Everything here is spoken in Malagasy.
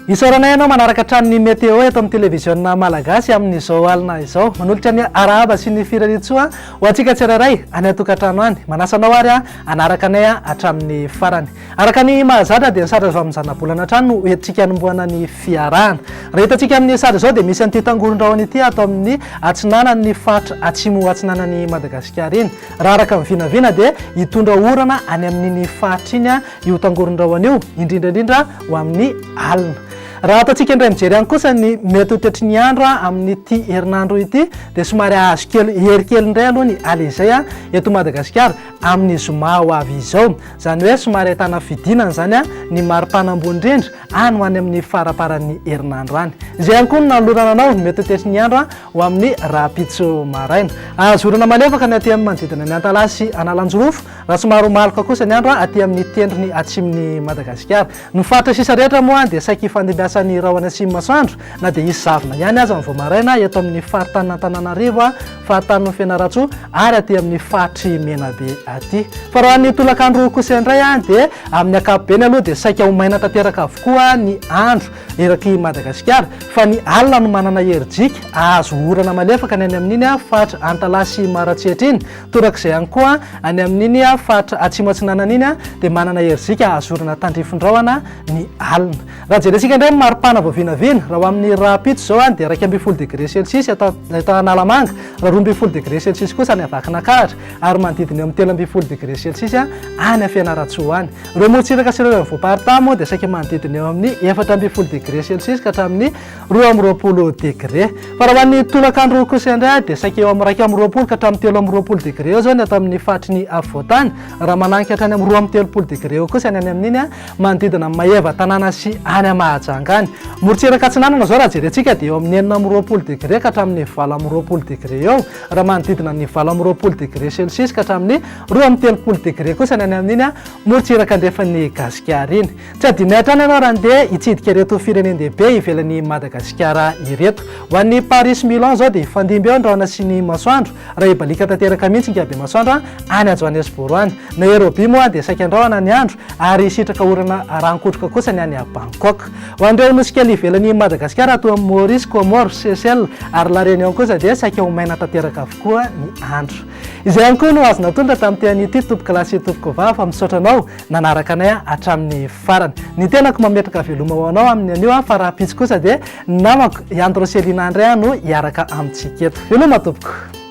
Isaorana ianao manaraka hatrany ny Météo eto amin'ny Televiziona Malagasy amin'izao alina izao. Manolotra ny arahaba sy ny firariantsoa ho antsika tsirairay any an-tokantrano any. Manasa anao ary hanaraka anay hatramin'ny farany. Araka ny mahazatra dia ny sary avy amin'ny zanabolana hatrany no entintsika hanombohana ny fiarahana. Raha hitantsika amin'ny sary izao dia misy an'ity tangoron-drahona ity ato amin'ny atsinanan'ny faritra atsimo atsinanan'i Madagasikara iny. Raha araka ny vinavina dia hitondra orana any amin'iny faritra iny io tangoron-drahona io, indrindra indrindra ho amin'ny alina. Raha ataontsika indray mijery ihany kosa ny mety ho toetry ny andro amin'ity herinandro ity dia somary hahazo kely hery kely indray aloha ny alizay eto Madagasikara amin'ny zoma ho avy izao. Izany hoe somary ahitana fidinana izany ny maripana ambony indrindra any ho any amin'ny faramparan'ny herinandro any. Izay ihany koa no nanolorana anao ny mety ho toetry ny andro ho amin'ny rahampitso maraina. Azo orana malefaka ny aty amin'ny manodidina ny Antalaha sy Analanjirofo, raha somary ho maloka kosa ny andro aty amin'ny tendrony atsimon'i Madagasikara. Ny faritra sisa rehetra moa dia saiky hifandimbiasan'ny rahona sy ny masoandro na dia hisy zavona ihany aza ny vao maraina eto amin'ny faritanin'Antananarivo, faritanin'i Fianarantsoa ary aty amin'ny faritr'i Menabe aty. Fa raha ny tolakandro kosa indray dia amin'ny ankapobeny aloha dia saika ho maina tanteraka avokoa ny andro erak'i Madagasikara fa ny alina no manana herijika hahazo orana malefaka ny any amin'iny faritra Antalaha sy Maroantsetra iny. Torak'izay ihany koa any amin'iny faritra Atsimo Atsinanana iny dia manana herijika hahazo orana tandrifin-drahona ny alina. Raha jerentsika indray ny maripana vao vinavina, raha ho amin'ny rahampitso izao dia 11 degre celsius eto eto Analamanga, raha 12 degre celsius kosa any Vakinankaratra ary manodidina eo amin'ny 13 degre celsius any Fianarantsoa any. Ireo morontsiraka sy ireo voaparitany moa dia saika manodidina eo amin'ny 14 degre celsius ka hatramin'ny 22 degre. Fa raha ho an'ny tolakandro kosa indray dia saika eo amin'ny 21 ka hatramin'ny 23 degre eo izao ny ato amin'ny faritry ny afovoantany, raha mananika hatrany amin'ny 32 degre eo kosa ny any amin'iny manodidina an'i Maevatanàna sy any Mahajanga any. Morontsiraka atsinanana izao raha jerentsika dia eo amin'ny 26 degre ka hatramin'ny 28 degre eo, raha manodidina ny 28 degre celsius ka hatramin'ny 32 degre kosa ny any amin'iny morontsiraka andrefan'i Gasikara iny. Tsy adinonay hatrany ianao raha handeha hitsidika ireto firenen-dehibe ivelan'i Madagasikara ireto. Ho an'i Paris sy Milan izao dia hifandimby eo ny rahona sy ny masoandro, raha hibaliaka tanteraka mihitsy ingahy Bemasoandro any Johannesburg any. Nairobi moa dia saika andrahona ny andro ary hisitraka orana rankotroka kosa ny any Bangkok. Ho an'ireo nosy kely ivelan'i Madagasikara toa an'i Maurice, Comores, Seychelles ary La Réunion kosa dia saika ho maina tanteraka avokoa ny andro. Izay ihany koa no azo natolotra tamin'ity anio ity tompokolahy sy tompokovavy fa misaotra anao nanaraka anay hatramin'ny farany. Ny tenako mametraka veloma ho anao amin'ny anio fa rahampitso kosa dia ny namako i Androselina indray no hiaraka amintsika eto. Veloma tompoko!